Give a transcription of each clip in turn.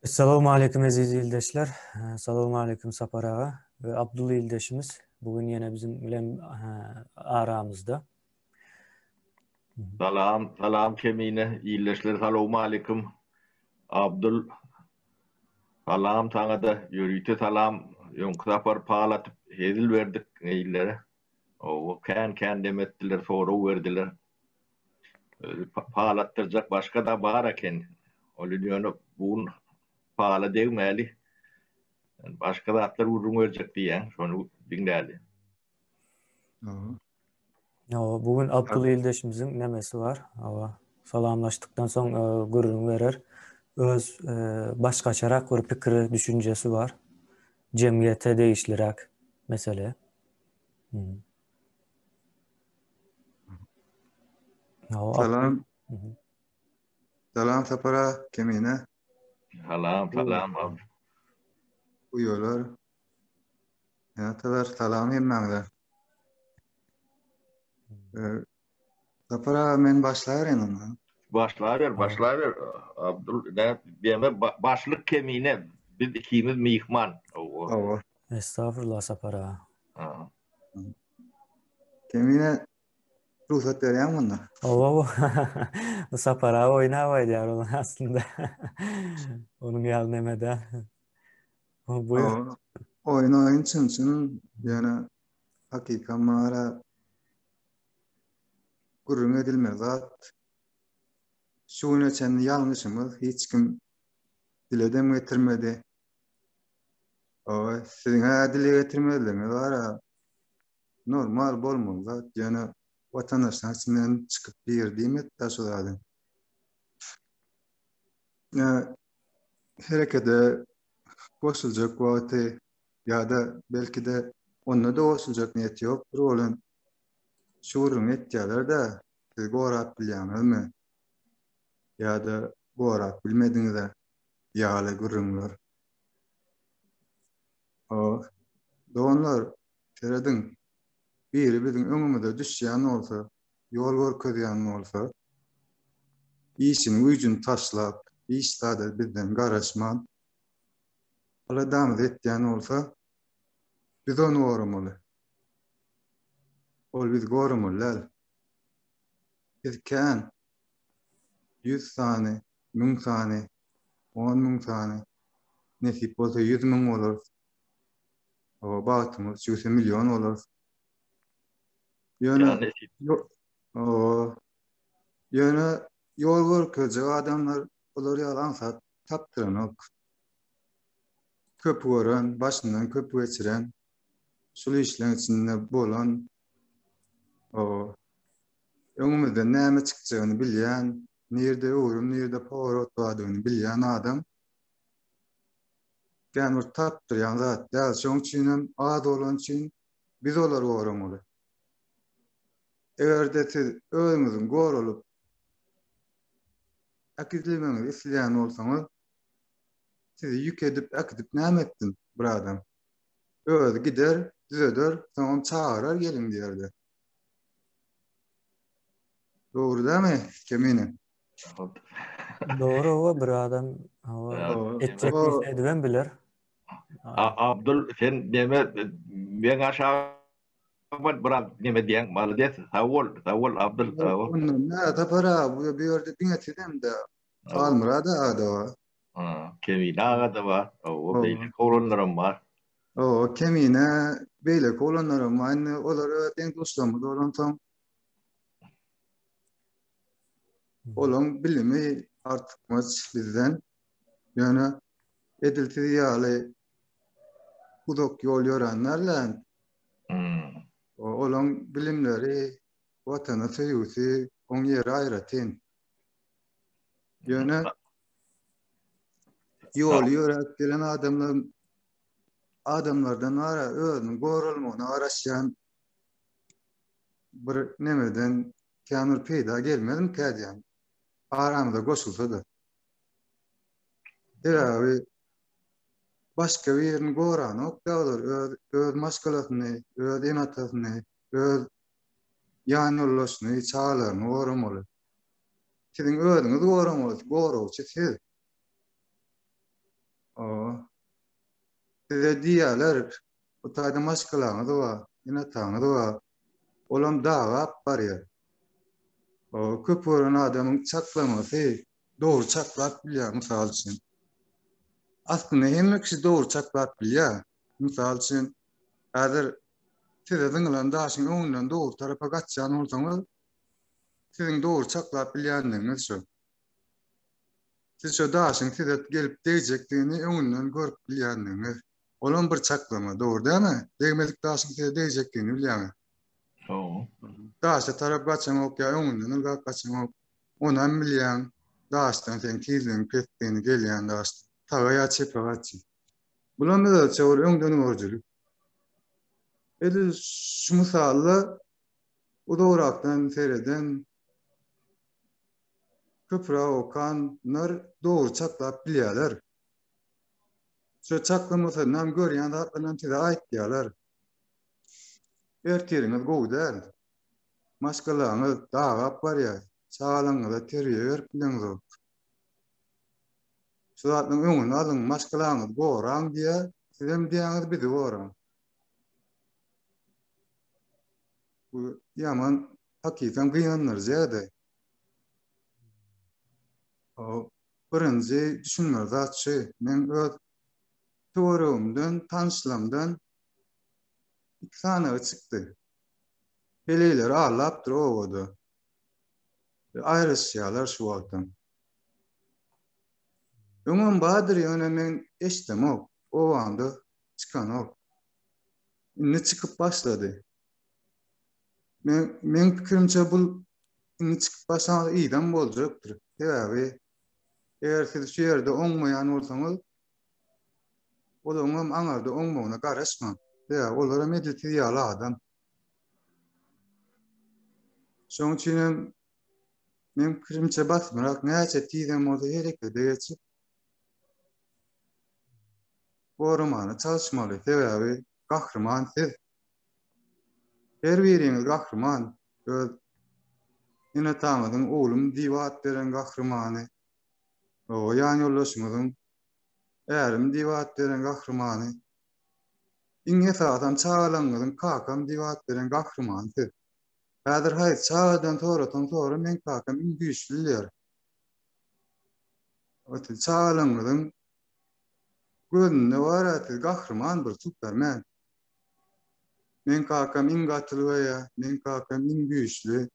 Salowmaleýkim eziz ildeşler. Salowmaleýkim Sapar aga we Abdul ildeşimiz bu gün ýene bizim bilen aramyzda. Salam, salam Kemine ildeşler salowmaleýkim. Abdul salam saňa-da ýörite salam. Öňki sapar pal atyp hezil berdik illere. Owa kän-kän dem etdiler, sorag berdiler. Pal atdyrjak başga-da bar eken. Ol ýöne bu gün pala degmäli. Başga zatlar gürrüň berjek diýýän, şony diňläli. Hawa, bu gün Abdul ildeşimiziň nemesi bar. Hawa, salamlaşdykdan soň e, gürrüň berer. Öz e, başgaçarak bir pikiri, düşünjesi bar. Jemgyýete degişliräk mesele. Hmm. Salam. Salam Sapara, Kemine. Salam, salam. Uýalar. Ene-atalar, salam hemmäňize. Sapar aga men başlaýaryn onda. Başlaber, başlaber. Abdul, ne diýeme başlyk Kemine. Biz ikimiz myhman. Hawa. Estagfurullah Sapar aga. Kemine rugsat berýäňmi onda? Hawa, bu Sapar aga oýnap aýdýar ol aslynda. Onuň ýaly neme däl. Buýur. Oýun oýun çyn çyn ýöne hakykam bara gürrüň edilmeli zat. Şu güne çenli ýalňyşymyz hiç kim dile dem getirmedi. Oý, siziň-ä dile getirmezligiňiz bar-a. Normal bolmaly zat, ýöne watandaşlaryň içinden çykyp biri diýmedi-dä şu zady. Herekete goşuljak wagty ýa-da belki-de onda-da goşuljak niýeti ýokdur welin, şu gürrüňi etýärler-dä, siz gorap bilýäňizmi ýa-da gorap bilmediňiz-ä ýaly gürrüňler. Doganlar, serediň, biri biziň öňümize düşýän bolsa, ýol görkezýän bolsa, işini güýjüni taşlap, hiç zada bizden garaşman, aladamyzy etýän bolsa, biz ony goramaly. Ol bizi goramaly däl. Biz kän, ýüz sany, müň sany, 10 müň sany, nesip bolsa 100 müň bolarys. Hawa, bagtymyz çüwse million bolarys. Ýöne hawa, ýöne ýol görkezjek adamlar olar ýaly aňsat tapdyranok. Köp gören, başyndan köp geçiren, şul işleň içinde bolan, hawa, öňümizden näme çykjagyny bilýän, nirde öwrüm, nirde poworot bardygyny bilýän adam kän bir tapdyrýan zat däl. Şonuň üçin hem az bolany üçin biz olary goramaly. Eger-de siz özüňiziň goralyp äkidilmegiňizi isleýän bolsaňyz, sizi ýük edip äkidip näme etsin bir adam? Özi gider, düzeder, soňam çagyrar geliň diýer-de. Dogry dälmi, Kemine? Dogry owa bir adam hawa etjek işini edibem biler. Abdul sen neme meň aşagyma biraz neme diýäň malades sag bol sag bol Abdul sag bol. Nä Sapar aga bu ýerde diňe sizem-de Halmyrat aga-da bar. Kemine aga-da bar. Hawa beýleki oglanlaram bar. Hawa Kemine beýleki oglanlaram bar. Indi olar öz deň-duşlarymyz bolansoň Olaň bilimi artykmaç bizden. Ýöne edil siz ýaly uzak ýol ýöränlerle hmm. Olaň bilimleri, watana söýgüsi oň ýeri aýratyn. Ýöne ýoly ýöräp gelen adamlar adamlardan ara özüniň goralmagyna garaşýan bir nemeden kän bir peýda gelmezmikä diýýän. Aramyza goşulsa-da. Sebäbi başga birini goranok da olar öz öz maşgalasyny, öz ene-atasyny, öz ýan ýoldaşyny, çagalaryny goramaly. Siziň özüňiz goramaly, goragçy siz. Size diýýärler, bu taýda maşgalaňyz bar, ene-ataňyz bar. Olam dagap barýar. Köp gören adamyň çaklamasy dogry çaklap bilýär, mysal üçin. Aslynda hemme kişi dogry çaklap bilýär. Mysal üçin, häzir size zyňylan daşyň öňünden dogry tarapa gaçýan bolsaňyz, siziň dogry çaklap bilýänligiňiz şu. Siz şo daşyň size gelip degjekdigini öňünden görüp bilýänligiňiz. Olam bir çaklama, dogry dälmi? Degmedik daşyň size degjekdigini bilýäňiz. Hawa. Daşa tarap gaçaňok ýa öňünden ylgap gaçaňok. Onam bilýäň, daşdan seň tizligiň pesdigini gelýän daşdan. Saga ýa çepe gaçýan. Bulam özüçe bir öňdengörüjilik. Edil şu mysalda uzagrakdan sereden, köpräk okanlar dogry çaklap bilýärler. Şu çaklamasyndan görýän zatlarynam size aýtýarlar. Ertiriňiz gowy däl. Maşgalaňyz dagap barýar. Çagalaryňyza terbiýe berip bileňzok. Şu zatlaryň öňüni alyň, maşgalaňyzy goraň diýýär. Sizem diýýäňiz bizi goraň. Bu ýaman hakykan gynandyryjy ýagdaý. O birinji düşünmeli zat şu. Men öz töweregimden, tanyşlarymdan iki sanagy çykdy. Heleýleri aldapdyr obada. Aýrylyşýarlar şu wagtam. Öňem bardyr ýöne men eşdemok. Obamda çykanok. Indi çykyp başlady. Men meň pikirimçe bu indi çykyp başlan ýydan boljakdyr. Sebäbi eger siz şu ýerde oňmaýan bolsaňyz, olaryň hem aňarda oňmagyna garaşmaň. Sebäbi olar hem edil siz ýaly adam. Şonuň üçin hem meň pikirimçe basymrak näçe tizem bolsa herekete geçip goramana çalyşmaly. Sebäbi gahryman siz. Her biriňiz gahryman. Öz ene-ataňyzyň oglum diýip at beren gahrymany, o ýan ýoldaşyňyzyň ärim diýip at beren gahrymany, iň esasam çagalaryňyzyň kakam diýip at beren gahrymany siz. Häzir haýsy çagadan sorasaň sora meň kakam iň güýçli diýer. O siz çagalaryňyzyň gözünde bar-a siz gahryman bir supermen. Meň kakam iň gatyl weýa, meň kakam iň güýçli.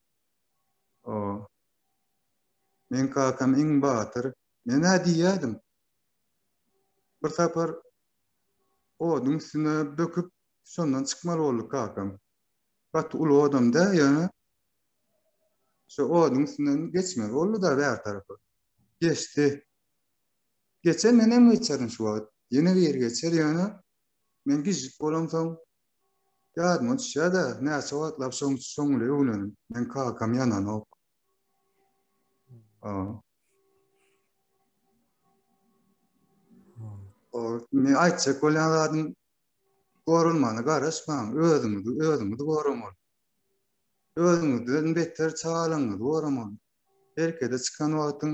O. Meň kakam iň batyr. Men-ä diýýärdim. Bir sapar oduň üstüne böküp, şondan çykmaly boldy kakam. Gaty uly odam däl, ýöne şu oduň üstünden geçmeli boldy-da bäri tarapa. Geçdi. Geçen menem geçerin şu wagt. Ýene biri geçer ýöne men gijik bolamsoň ýadyma düşýär-de, näçe wagtlap şoň şoň bilen öwlendim. Meň kakam ýananok. O, men aýtjak bolýan zadym goralmana garaşmaň, özüňizi özüňiz goramaly. Özüňizden beter çagalaryňyzy goramaly. Herekete çykan wagtyň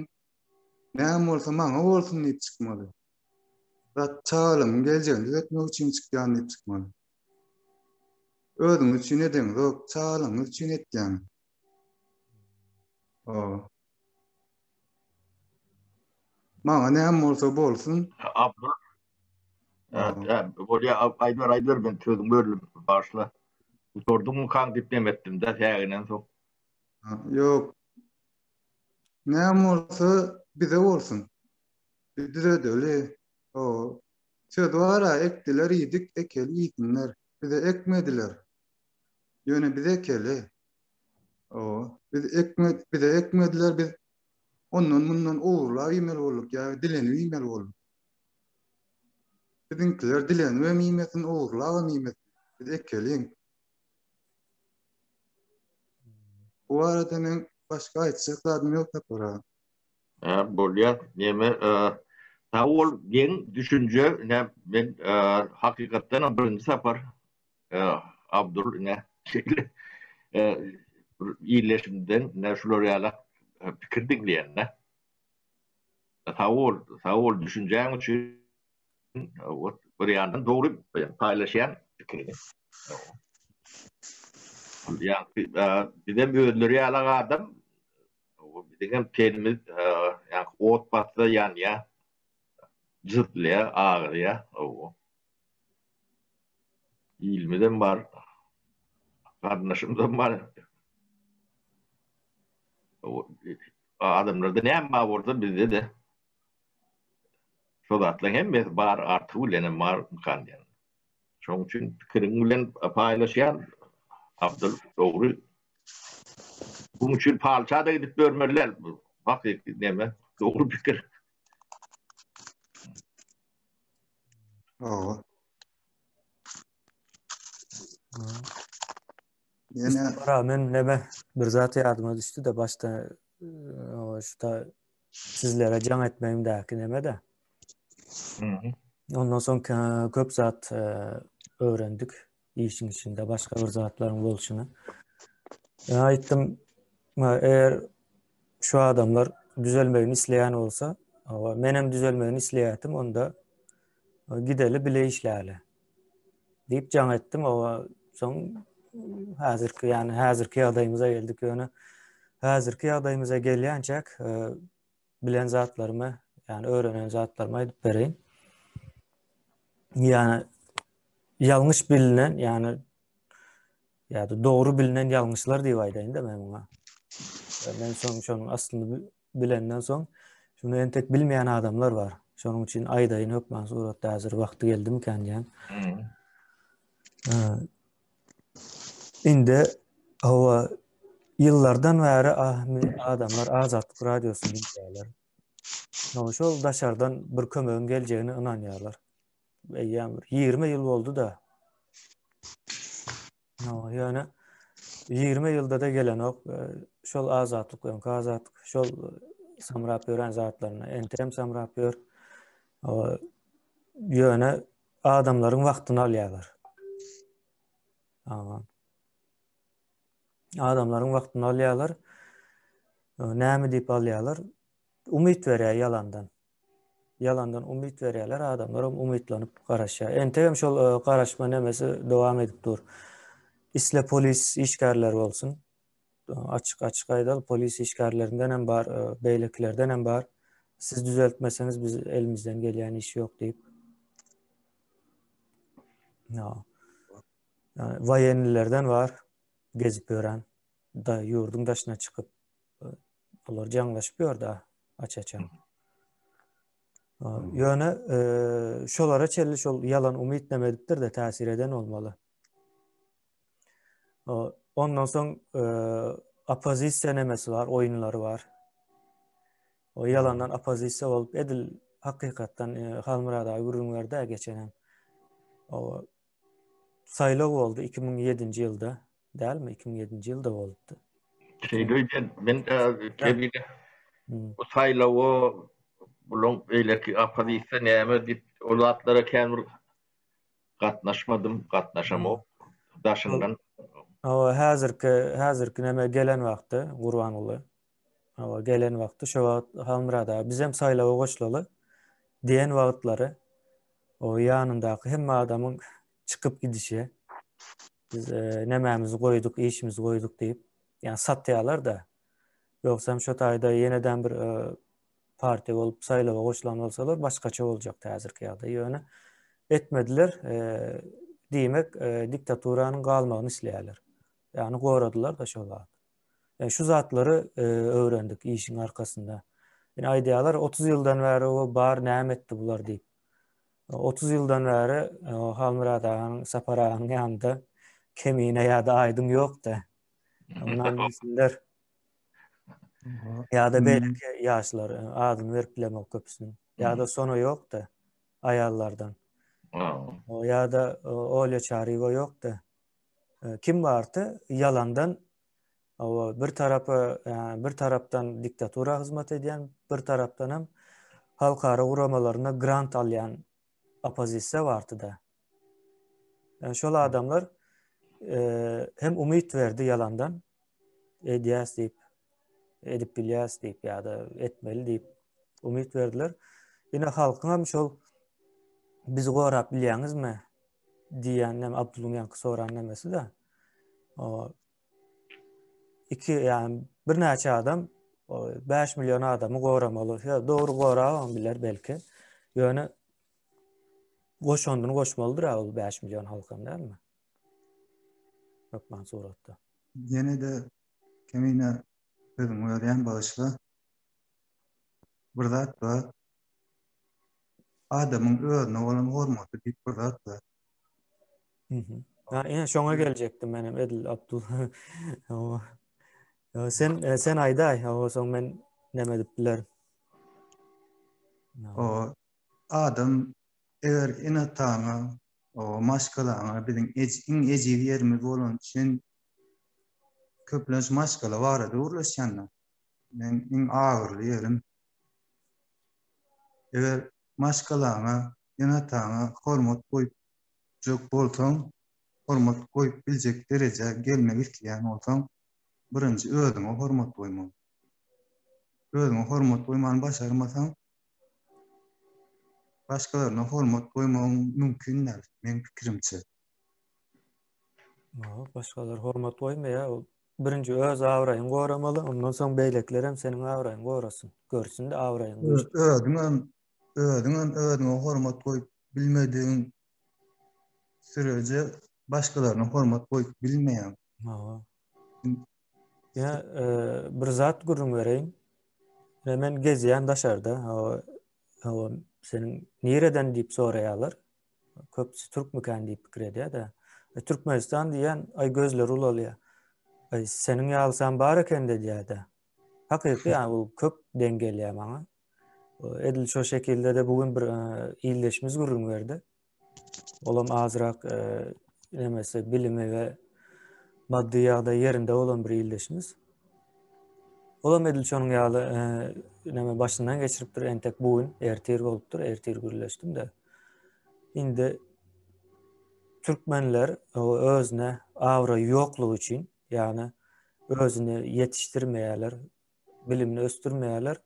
näme bolsa maňa bolsun diýip çykmaly. Zat çagalarymyň geljegini düzetmek üçin çykýan diýip çykmaly. Özüňiz üçin edeňizok, çagalaryňyz üçin etýäňiz. Maňa näme bolsa bolsun. Abdul. Bolýa, aýdyber, aýdyber, men sözüňi böldüm, bagyşla. Gutardyňmykaň diýip nem etdim-de, säginen soň. Ýok. Näme bolsa bize bolsun. Biz düzedeli. O söz bar-a, ekdiler iýdik, ekeli iýsinler. Bize ekmediler. Ýöne biz ekeli. O, biz ekme, bize ekmediler, biz ondan mundan ogurlap iýmeli bolduk ýa dilenip iýmeli bolduk. Biziňkiler dilenip hem iýmesin, ogurlap hem iýmesin. Biz ekeliň. Bu barada men başga aýtjak zadym ýok Sapar aga. Hä, bolýar. Neme, sag bol, geň düşünje, ine, men hakykatdanam birinji sapar Abdul ine şeýle bir illeşimden ine şular ýaly pikir diňleýän-de. Sag bol, sag bol düşünjäň üçin. Bir ýandan dogry paýlaşýan pikirini. Ýa bizem özleri ýaly adam biziň hem tenimiz ýa ot bassa ýanýar, jyzlaýar, agyrýar. Ilmizem bar, garyndaşymyzam bar. Adamlarda näme bar bolsa bizde-de şo zatlaryň hemmesi bar, artygy bilenem barmykan diýen. Şonuň üçin pikiriň bilen paýlaşýan Abdyl dogry. Buň üçin palça-da gidip görmeli däl. Bu hakyky neme, dogry pikir. Hawa. Ýene Bara men neme bir zat ýadyma düşdi-de başda şu ta sizlere jaň etmegimdäki neme-de. Ondan soň köp zat öwrendik işiň içinde başga bir zatlaryň bolşuny. Men aýtdym, eger şu adamlar düzelmegini isleýän bolsa, menem düzelmegini isleýärdim, onda gideli bile işläli. Diýip jaň etdim, owa soň häzirki, ýagny häzirki ýagdaýymyza geldik ýöne häzirki ýagdaýymyza gelýänçäk e, bilen zatlarymy, ýagny öwrenen zatlarymy aýdyp bereýin. Ýagny ýalňyş bilinen, ýagny ýa-da dogry bilinen ýalňyşlar diýip aýdaýyn-da men muňa. Men soň şonuň aslyny bilenden soň şuny entek bilmeýän adamlar bar. Şonuň üçin aýdaýyn hökman suratda häzir wagty geldimikän diýen. Indi hawa ýyllardan bäri adamlar Azatlyk radiosyny diňleýärler. Hawa şol daşardan bir kömegiň geljegine ynanýarlar. Eýýäm bir 20 ýyl boldy-da. Hawa, ýöne 20 ýylda-da gelenok. Şol azatlyk, öňki azatlyk, şol samrap ýören zatlaryny entegem samrap ýör. Ýöne adamlaryň wagtyny alýarlar. Hawa. Adamlaryň wagtyny alýarlar. Näme diýip alýarlar? Umyt berýär ýalandan. Ýalandan umyt berýärler, adamlaram umytlanyp garaşýar. Entegem şol e, garaşma nemesi dowam edip dur. Isle polis işgärleri bolsun, açyk açyk aýdaly, polis işgärlerinden hem bar, e, beýlekilerden hem bar. Siz düzeltmeseňiz biz elimizden gelýän iş ýok diýip. Ýa. Yani waýenlilerden bar gezip ýören da ýurduň daşyna çykyp e, olar jaňlaşyp ýör da aç-açan. Ýöne e, şolara çenli şol ýalan umyt näme edipdir de täsir eden bolmaly. Ondan soň e, oppozisiýa nemesi bar, oýunlary bar. O ýalandan oppozisiýa bolup edil hakykatdan e, Halmyrat aga gürrüň berdi geçen hem. O saýlaw boldy 2007-nji ýylda. Dälmi? 2007-nji ýylda bolupdy. Şeýle öýdýän. Men kemine bu saýlawa bulaň beýleki oppozisiýa näme diýip ol zatlara kän bir gatnaşmadym, gatnaşamok. Daşyndan. Hawa, häzirki häzirki näme gelen wagty Gurbanguly. Hawa, gelen wagty şo wagt Halmyrat aga bizem saýlawa goşulaly diýen wagtlary o ýanyndaky hemme adamyň çykyp gidişi Biz e, nemämizi goýduk, işimizi goýduk diýip, ýa satýarlar-da. Ýogsam şo taýda ýeneden bir e, partiýa bolup saýlawa goşulan bolsalar başgaça boljakdy häzirki ýagdaý. Ýöne etmediler. E, diýmek, e, diktaturanyň galmagyny isleýärler. Ýagny goradylar-da şol wagt. Yani şu zatlary e, öwrendik işiň arkasynda. Yani aýdýarlar 30 ýyldan bäri o bar näme etdi bular diýip. 30 ýyldan bäri Halmyrat aganyň, Sapar aganyň ýanynda Kemine ýa-da Aýdyň ýokdy. Ondan bilsinler. Ýa-da beýleki ýaşlar adyny berip bilemok köpüsiniň. Ýa-da Sona ýokdy aýallardan. Ýa-da Olýa Çaryýewa ýokdy. Kim bardy? Ýalandan bir tarapa bir tarapdan diktatura hyzmat edýän, bir tarapdan hem halkara guramalaryna grant alýan oppozisiýa bardy-da. Yani şol adamlar e, hem umyt berdi ýalandan edýäs diýip, edip bilýäs diýip ýa-da etmeli diýip umyt berdiler. Ýene halkyň hem şol. Bizi gorap bilýäňizmi? diýýän näme Abdulyň ýaňky soran nemesi-de. O iki ýagny birnäçe adam 5 million adamy goramaly. Ýa dogry gorabam biler belki. Ýöne goşandyny goşmalydyr ol 5 million halkam dälmi? Hökman suratda. Ýene-de Kemine sözüňi bölýän bagyşla. Bir zat bar. Adamyň özüne bolan hormaty diýip bir zat bar. Mhm. Ha, ine şoňa geljekdim men hem edil Abdul. Sen e, sen aýdaý, o soň men näme edip bilerin. O adam eger ene-ataňa, o maşgalaňa biziň iň ejiz ýerimiz bolan üçin köplenç maşgala barada gürleşýänler. Men iň agyrly ýerim Eger maşgalaňa, ene-ataňa hormat goýjak bolsaň, hormat goýup biljek derejä gelmek isleýän bolsaň, birinji özüňe hormat goýmaly. Özüňe hormat goýmany başarmasaň, başgalaryna hormat goýmagyň mümkin däl, meň pikirimçe. Başgalar hormat goýmaýar, ol Birinji öz abraýyňy goramaly, ondan soň beýlekiler hem seniň abraýyňy gorasyn. Görsün-de abraýyň güýçli. Özüňem, özüňem özüňe hormat goýup bilmedigiň sürece başgalaryna hormat goýup bilmeýäň. Hawa. Ýa e, bir zat gürrüň bereýin. Ýa men gezýän daşarda, hawa, hawa, seniň nireden diýip soraýarlar. Köpüsi türkmikän diýip pikir edýär-de. E, Türkmenistan diýýän, aý gözleri ulalýar. Aý seniň ýalysam bar eken-de diýýär-de. Hakyky ýa bu köp deň gelýär maňa. Edil şo şekilde-de bu gün bir e, ildeşimiz gürrüň berdi. Olam azrak e, nemesi bilimi we maddy ýagdaý ýerinde bolan bir ildeşimiz. Olam edil şonuň ýaly e, neme başyndan geçiripdir entek bu gün ertir bolupdyr, ertir gürleşdim-de. Indi türkmenler özüne abraý ýoklugy üçin, ýagny özüni ýetişdirmeýärler, bilimini ösdürmeýärler.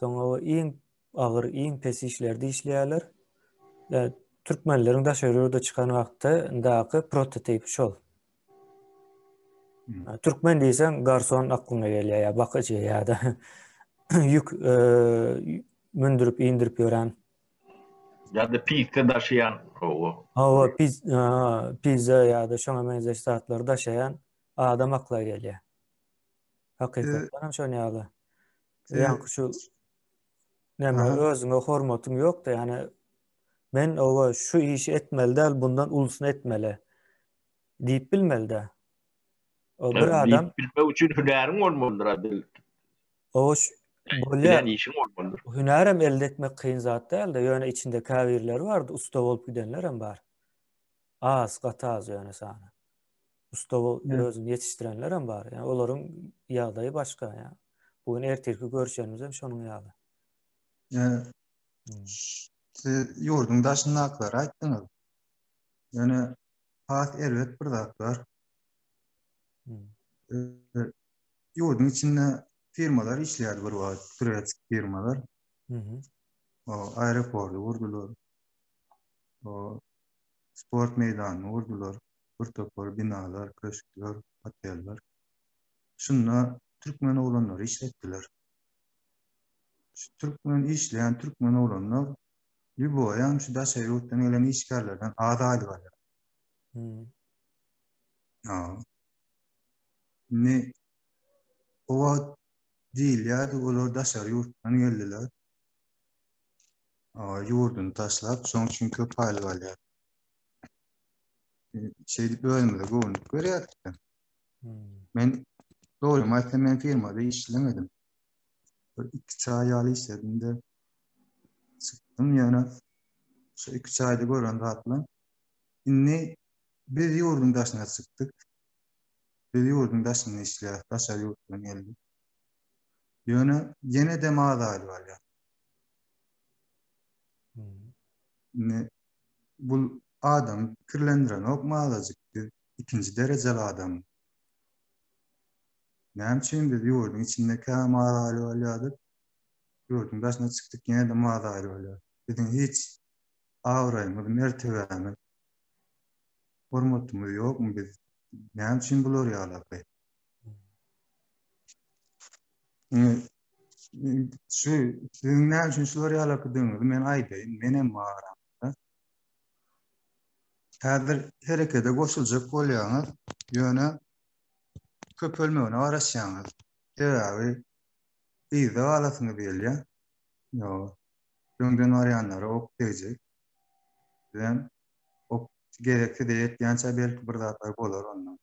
Soňra iň agyr, iň pes işlerde işleýärler. Ýa türkmenleriň daşary ýurda çykan wagtyndaky prototip şol. Hmm. Türkmen diýseň garson aklyňa gelýär ýa bakyjy ýa-da ýük e, mündürip indirip ýören. Ýa-da pizza daşaýan. Hawa. Hawa, piz, pizza ýa-da şoňa meňzeş zatlary daşaýan adam akla gelýär. Hakykatdan hem şoň ýaly. Ýaňky şu näme özüňe hormatyň ýok-da, ýani men owa şu işi etmeli däl, bundan ulusyny etmeli diýip bilmeli-de. O bir adam diýip bilmek üçin hünäriň bolmalydyr adil. Owa bolýar. Bilen işiň bolmalydyr. Hünärem elde etmek kyn zat däl-de, ýöne içinde käbirleri bardy, usta bolup gidenler hem bar. Az, gaty az ýöne sany. Usta özüni ýetişdirenler hem bar. Ýani olaryň ýagdaýy başga. Ýani bu gün ertirki görüşenimiz hem şonuň ýaly. Ýa siz ýurduň daşyndakylary aýtdyňyz. Ýöne has erbet bir zat bar. Hmm. Ýurduň içinde firmalar işleýärdi bir wagt, turetski firmalar. Mhm. O aeroporty gurdular. O sport meýdanyny gurdular. Bir topar binalar, köşkler, oteller. Şunda türkmen oglanlary işletdiler. Şu türkmen işleýän türkmen oglanlar lýuboýam şu daşary ýurtdan gelen işgärlerden az aýlyk alýar. Hmm. Ha. Indi o wagt diýilýärdi, olar daşary ýurtdan geldiler. Ýurduny taşlap, şonuň üçin köp aýlyk alýar. Şeýdip özümize göwünlik berýärdik. Hmm. Men dogrymy aýtsam, men firmada işlemedim. Bir iki aý ýaly işledim-de çykdym ýöne şu iki aýda gören zatlar. Indi biz ýurduň daşyna çykdyk. Biz ýurduň daşynda işleýäris, daşary ýurtdan geldik. Ýöne ýene-de az aýlyk alýar. Hmm. Indi bu adam pikirlendirenok azajyk biz ikinji derejeli adam. Näme üçin biz ýurduň içinde käm az aýlyk alýardyk? Ýurduň daşyna çykdyk ýene-de az aýlyk alýar. Biziň hiç. abraýymyz, mertebämiz, hormatymyz ýokmy biz? Näme üçin bular ýalaky? Şu siziň näme üçin şular ýalakydygyňyzy men aýdaýyn, menem bar. Häzir herekete goşuljak bolýaňyz, ýöne köpelmegine garaşýaňyz. Sebäbi yzda galasyňyz gelýär. Ýok. Öňden barýanlara ok degjek. Sizem ok gezek size ýetýänçä belki bir zatlar bolar ondan.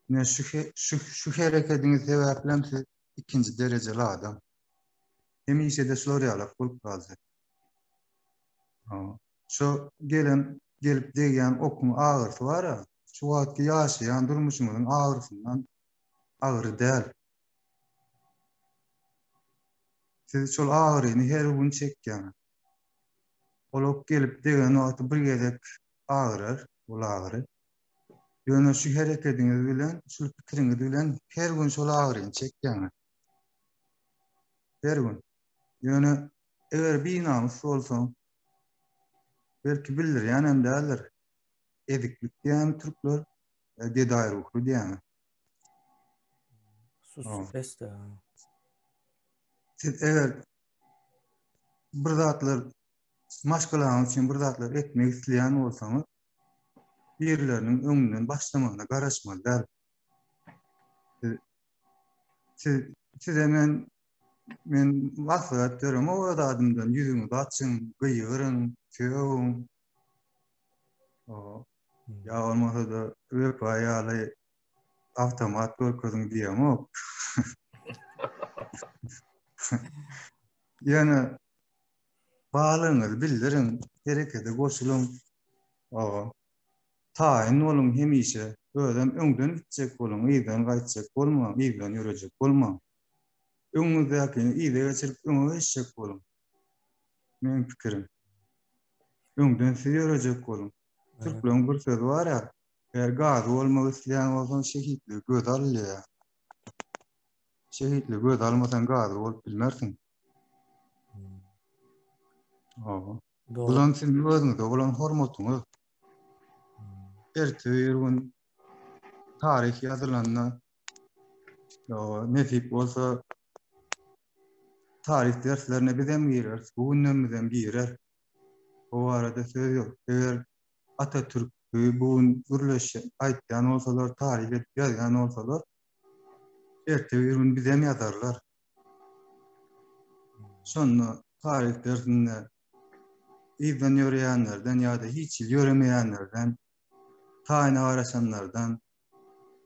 Ine şu şu şu herekediňiz sebäplem siz ikinji derejeli adam. Hemişe-de şular ýalak bolup galjak. Şu gelen gelip degýän okuň agyrysy bar-a, şu wagtky ýaşaýan durmuşyňyzyň agyrysyndan agyry däl. Siz şol agyryny her gün çekýäňiz. Ol ok gelip degen wagty bir gezek agyrar, ol agyry. Ýöne şu herekediňiz bilen, şu pikiriňiz bilen her gün şol agyryny çekýäňiz. Her gün. Ýöne eger binamys bolsaň, belki bildirýän hem däldir. Eziklik diýýärmi türkler, gedaý ruhly diýýärmi? Sus pes-de. Siz eger bir zatlar maşgalaňyz üçin bir zatlar etmek isleýän bolsaňyz, birileriniň öňünden başlamagyna garaşmaly däl. Siz size men Men maslahat beremok öz adymdan ýüzüňizi açyň, gygyryň, sögüň. Ýa bolmasa-da Wepa ýaly awtomat görkeziň diýemok. Ýöne balygyňyzy bildiriň, herekete goşulyň. Taýyn boluň hemişe. Özem öňden gitjek boluň, yzdan gaýtjak bolmaň, yzdan ýörejek bolmaň. Öňüňizdäkini yza geçirip öňe geçjek boluň. Meň pikirim. Öňden siz ýörejek boluň. Türkleriň bir sözi bar-a, eger gazy bolmak isleýän bolsaň şehitligi göze al diýýär. Şehitligi göze almasaň gazy bolup bilmersiň. Hawa. Bulam siziň özüňize bolan hormatyňyz. Erte bir gün taryh ýazylanda Nesip bolsa taryh derslerine bizem gireris, bu gündemizem girer. Bu barada söz ýok. Eger Atatürki bu gün gürleşip aýtýan bolsalar, taryh edip ýazýan bolsalar, erte bir gün bizem ýazarlar. Şonda taryh dersinde yzdan ýöreýänlerden ýa-da hiç hili ýöremeýänlerden, taýyna garaşanlardan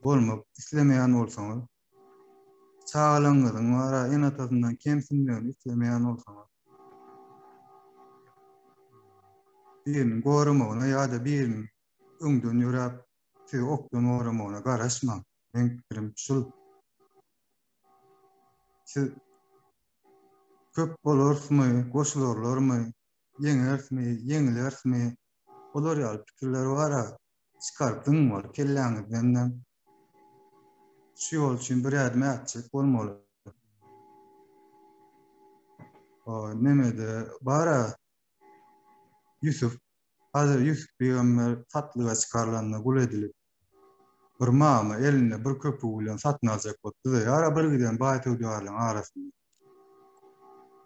bolmak islemeýän bolsaňyz, çagalaryňyzyň bara ene-atasyndan kemsinmegini islemeýän bolsaňyz, biriniň goramagyna ýa-da biriniň öňden ýöräp sizi okdan goramagyna garaşmaň. Meň pikirim şul. Siz köp bolarysmy, goşularlarmy, ýeňerismi, ýeňilerismi? Olar ýaly pikirler bar-a. Çykaryp zyňmaly kelläňizden-de. Şu ýol üçin bir ädim ätjek bolmaly. O nemede bar-a Ýusup, Hazreti Ýusup pygamber satlyga çykarylanda gul edilip, bir mama elinde bir köpügi bilen satyn aljak bolup dyzaýar-a bir giden baý söwdagärleriň arasynda.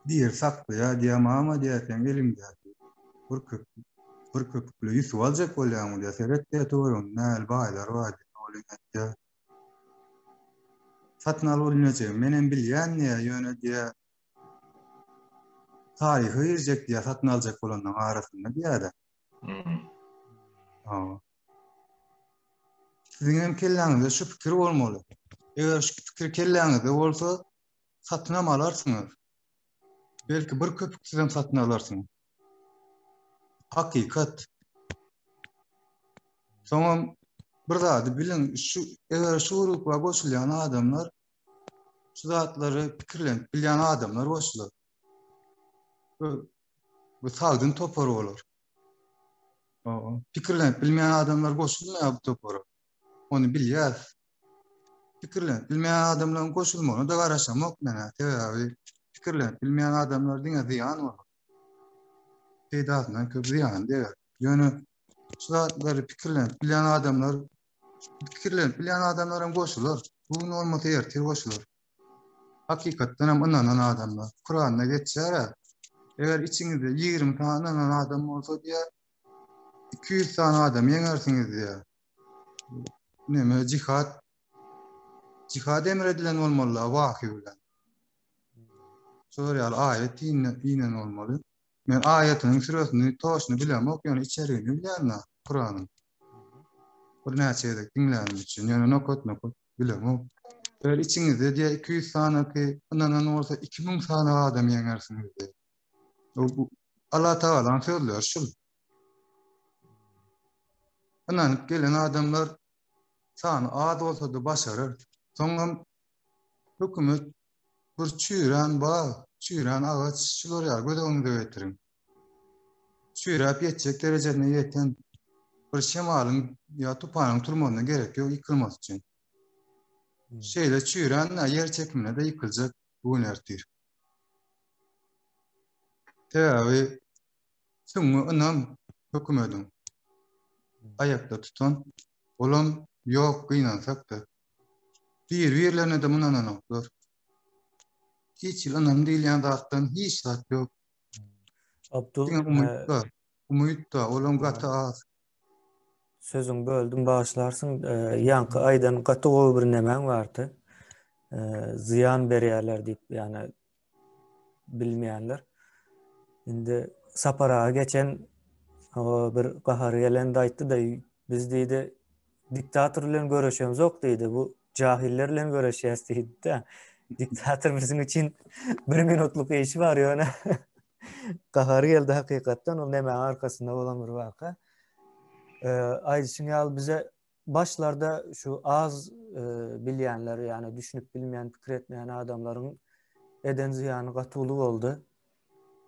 Biri saklaýar, diýýär, mama diýýär, seň eliňdäki bir köpük, bir köpükli Ýusup aljak bolýaňmy diýýär, seret diýýär, töwereginde nähili baýlar bar diýýär, ol diýýär, satyn alyp bilmejegimi menem bilýän diýýär, ýöne diýýär, taryha girjek diýýär, satyn aljak bolanlaryň arasynda diýýär-de. Hmm. Siziň hem kelläňizde şu pikir bolmaly. Eger şu pikir kelläňizde bolsa, satynam alarsyňyz. Belki bir köpüksizem satyn alarsyňyz. Hakykat. Soňam bir zady biliň, şu eger şu grupga goşulýan adamlar şu zatlary pikirlenip bilýän adamlar goşular. Bu, bu sagdyn topar bolar. Pikirlenip bilmeýän adamlar goşulmaýar bu topara. Ony bilýäs. Pikirlenip bilmeýän adamlaryň goşulmagyna da garaşamok men. Sebäbi pikirlenip bilmeýän adamlar diňe zyýan bolar. peýdasyndan köp zyýany deger. Ýöne şu zatlary pikirlenip bilýän adamlar pikirlenip bilýän adamlar hem goşular. Bu gün bolmasa ertir goşular. Hakykatdan hem ynanan adamlar. Kuranda geçýär. Eger içiňizde 20 sany ynanan adam bolsa diýär, 200 sany adam ýeňersiňiz diýär. Neme jihad jihad emr edilen bolmaly wahy bilen. Şolar ýaly aýat inen bolmaly. Men aýatynyň süresini toşny bilemok, ýöne içeriğini bilýän-de Kuranyň. Bir näçe gezek diňlänim üçin, ýöne nokat nokat bilemok. Eger içiňizde diýä 200 sanaky ynanan bolsa 2000 sany adam ýeňersiňiz diýä. Bu Allah Tagalanyň sözleri şul. Ynanyp gelen adamlar sany az bolsa-da başarar. Soňam hökümet bir çüýrän bag, çüýrän agaç şular ýaly göz öňüňize getiriň. Çüýräp ýetjek derejesine ýeten bir şemalyň ýa tupanyň turmagyna gerek ýok ýykylmasy üçin. Şeýle çüýrän ýer çekimine-de ýykyljak bu gün ertir. Sebäbi süňňi ynam hökümediň aýakda tutan olam ýok gynansak-da. Bir-birlerine-de ynananoklar. Hiç hili ynam diýilýän zatdan hiç zat ýok. Abdul, Diňe umyt bar. Umyt bar, olam gaty az. Sözüňi böldüm, bagyşlarsyň. Ýaňky aýdan gaty gowy bir nemäň bardy. Zyýan berýärler diýip, ýagny bilmeýänler. Indi Sapar aga geçen bir gahary gelende aýtdy-da, biz diýdi, diktator bilen göreşemzok diýdi, bu jahiller bilen göreşýäs diýdi-de. Diktator biziň üçin bir minutlyk işi bar ýöne. Gahary geldi hakykatdan ol nemäň arkasynda bolan bir waka. Aýdyşyň ýaly bize başlarda şu az e, bilýänler, ýagny düşünip bilmeýän, pikir etmeýän adamlaryň eden zyýany gaty uly boldy.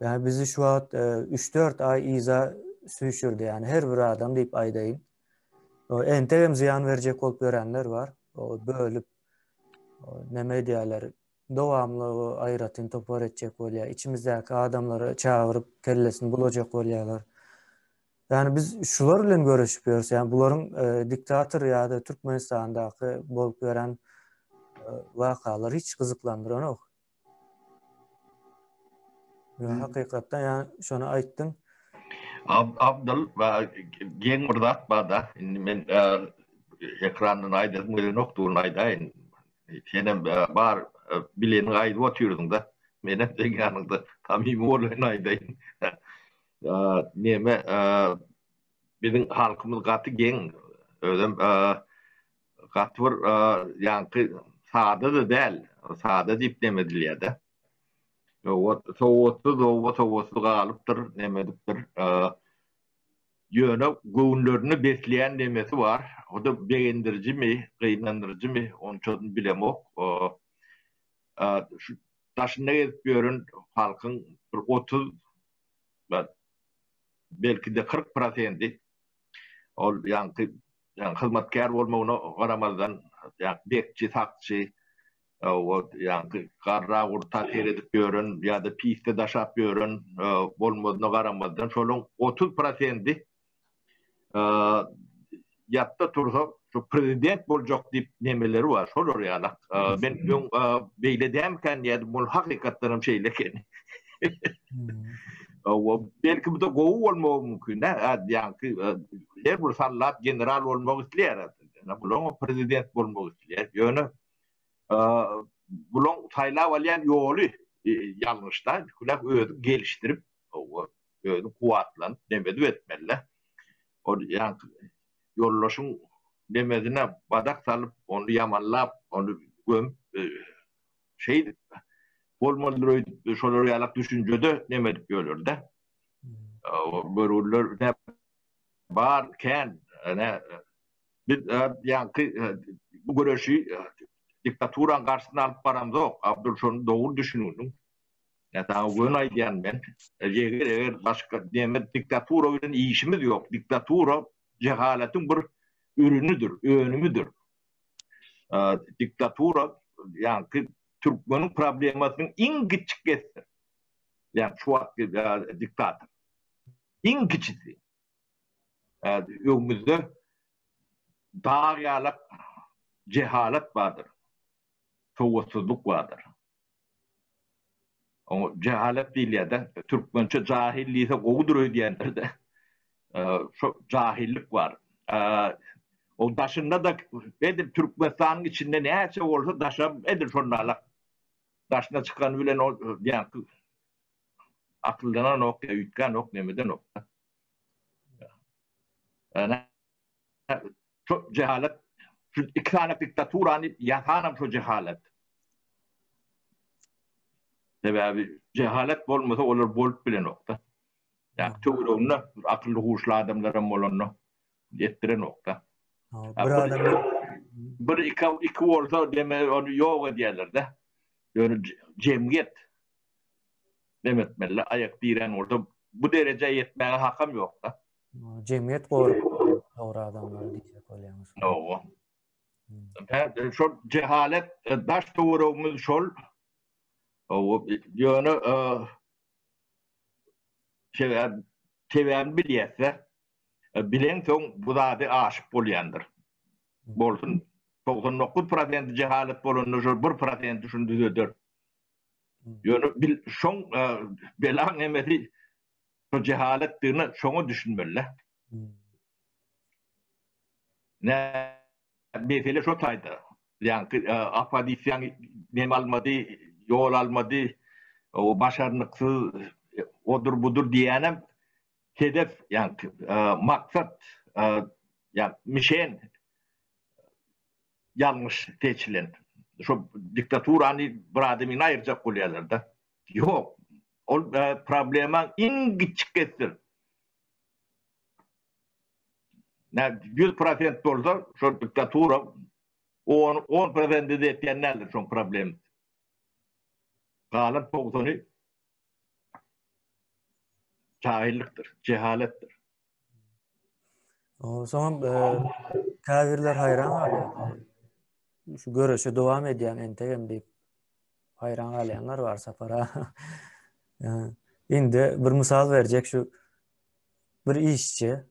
Ýagny bizi şu wagt 3-4 e, aý yza süýşürdi, ýagny her bir adam diýip aýdaýyn. Entegem zyýan berjek bolup ýörenler bar. O bölüp neme edýärler? Dowamly aýratyn topar etjek bolýar. Içimizdäki adamlary çagyryp kellesini bulajak bolýarlar. Ýagny biz şular bilen göreşip ýörüs. Ýagny bularyň e, diktator ýa-da Türkmenistandaky bolup ýören e, wakalar hiç gyzyklandyranok. Ýa hakykatdan ýa şony aýtdyň. Abdul, geň bir zat bar-da. Indi men e, ekrandan aýdasym gelenok, dur aýdaýyn. Senem bar bileniňi aýdyp otyrdyň-da. Menem seň ýanyňda samimi bolaýyn aýdaýyn. Neme biziň halkymyz gaty geň. Özem gaty bir ýaňky sada-da däl. Sada diýip neme edilýär-de. Sowatsyz, oba sowatsyz galypdyr, neme edipdir. Ýöne göwünlerini besleýän nemesi bar. O-da begendirijimi, gynandyryjymy, onçasyny bilemok. Şu daşynda gezip ýören halkyň bir 30 belki-de 40 prosendi ol ýaňky hyzmatkär bolmagyna garamazdan, ýa bekçi, sakçy, o ýaňky garra-gurta seredip ýören ýa-da pisse daşap ýören bolmazyna garamazdan, şolaryň 30 prosendi ýatda tursa şu prezident boljak diýip nemeleri bar şolar ýalak. Men öň beýle dälmikän diýýärdim, ol hakykatdan hem şeýle eken. Hawa, belki bu-da gowy bolmagy mümkin, ýaňky her bir sallat general bolmak isleýär. Bulaň prezident bolmak isleýär. Ýöne bulaň saýlap alýan ýoly ýalňyş-da, Hülä özi gelişdirip, özi kuwwatlanyp nemedip etmeli-de. Ol ýaňky ýoldaşyň nemesine badak salyp, ony ýamanlap, ony gömüp, şeýdip bolmalydyr öýdüp, şolar ýalak düşünjede neme edip ýörler-de. Görgüliler ne bar kän, ne biz ýaňky bu göreşi diktaturaň garşysyna alyp baramzok. Abdul şony dogry düşünginiň. Ýa saňa göni aýdýan men. Eger eger başga neme diktatura bilen işimiz ýok. Diktatura jehaletiň bir ürünidir, önümidir. Diktatura ýaňky türkmeniň problemasynyň iň kiçikesidir. Ýa şu wagtky diktator. Iň kiçisi. Öňümizde dag ýalak jehalat bardyr. Sowatsyzlyk bardyr. Oňa jehalat diýilýär-de. Türkmençe jahil diýse gowudyr öýdýändir-de. Şo jahillik bar. O daşynda-da edil Türkmenistanyň içinde näçe bolsa daşam edil şonalak. Daşyna çykany bilen ol ýaňky akyllananok ýa üýtgänok nemedenok-da. Şo jehalat şu iki sany diktaturany ýasanam şo jehalat. Sebäbi jehalat bolmasa olar bolup bilenokda. Ýa töwereginde akylly huşly adamlaram bolanda etdirenokda. Bir adam bir iki iki bolsa deme ony ýok edýärler-de. Ýöne jemgyýet neme etmeli, aýak dirän bolsa bu derejä ýetmäge hakam ýok-da. Jemgyýet gorup dogry adamlary diýjek bolýaňyz. Hawa. Hä, şol jehalet e, daş töweregimiz şol. Hawa, ýöne e, sebäp sebäbini bilýäs-de. E, bileňsoň bu zady aşyp bolýandyr. Bolsun 99 prosenti jehalet bolanda şol 1 prosenti şuny düzeder. Ýöne bil şoň belaň emesi şo jehaletdigine şoňa düşünmeli. Ne mesele şo taýda. Ýaňky oppozisiýaň nem almady, ýol almady, o başarnyksyz odur budur diýýänem hedef, ýaňky maksat, ýa mişen ýalňyş seçilen. Şo diktaturany bir adamyny aýyrjak bolýarlar-da. Ýok. Ol problemaň iň kiçikesidir. Nä 100 prosent bolsa şo diktatura on on prosente-de ýetýän däldir şoň problemasy. Galan togsany jahylykdyr, jehaletdir. Soňam käbirler haýran galýar. Şu göreşe dowam edýän entegem diýip haýran galýanlar bar Sapar aga. Indi bir mysal berjek şu bir işçi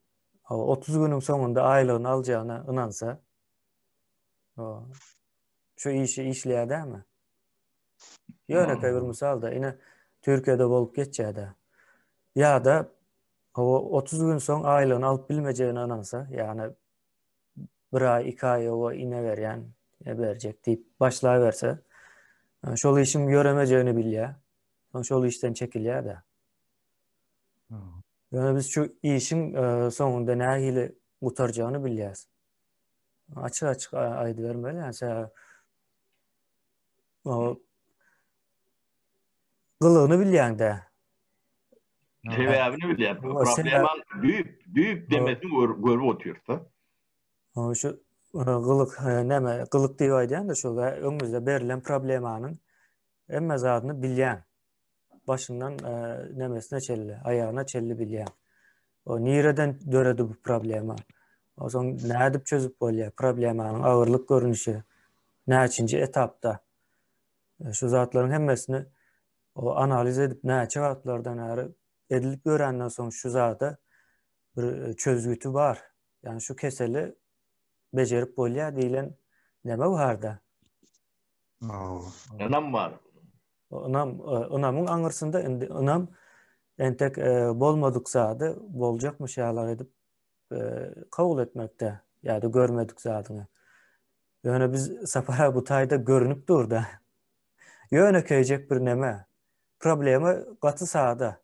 30 günüň soňunda aýlygyny aljagyna ynansa şu işi işleýär dämi? Ýönekeý bir mysal-da, ine Türkiýede bolup geçýär-de. Ýa-da Hawa, 30 gün soň aýlygyny alyp bilmejegine ynansa, ýagny bir aý, iki aý oba ine berýän, ine berjek diýip başlaberse, şol işiň ýöremejegini bilýär. Soň şol işden çekilýär-de. Ýöne biz şu işiň e, soňunda nähili gutarjagyny bilýäris. Açyk-açyk aýdybermeli, ýa gylygyny bilýäň-dä. Sebäbini bilýän. Problemaň düýp, düýp demesini görüp otyrys-da. Şu e, gylyk e, näme, gylyk diýip aýdýan-da şu öňümizde berlen problemanyň hemme zadyny bilýän. Başyndan e, nemesine çenli, aýagyna çenli bilýän. O nireden döredi bu problema? Onsoň nädip çözüp bolýar problemanyň agyrlyk görnüşi? Näçinji etapda? Şu zatlaryň hemmesini o analiz edip näçe wagtlardan bäri edilip ýörenden soň şu zada bir e, çözgüti bar. Ýani şu keseli bejerip bolýar diýlen näme barda? Ynam bar. Ynam, e, ynamyň aňyrsynda indi ynam entek e, bolmadyk zady boljakmyş ýaly edip kabul etmekde ýa-da görmedik zadyňy. Ýöne biz Sapar bu taýda görünip dur-da. Ýönekeýjek bir neme. Problema gaty sada.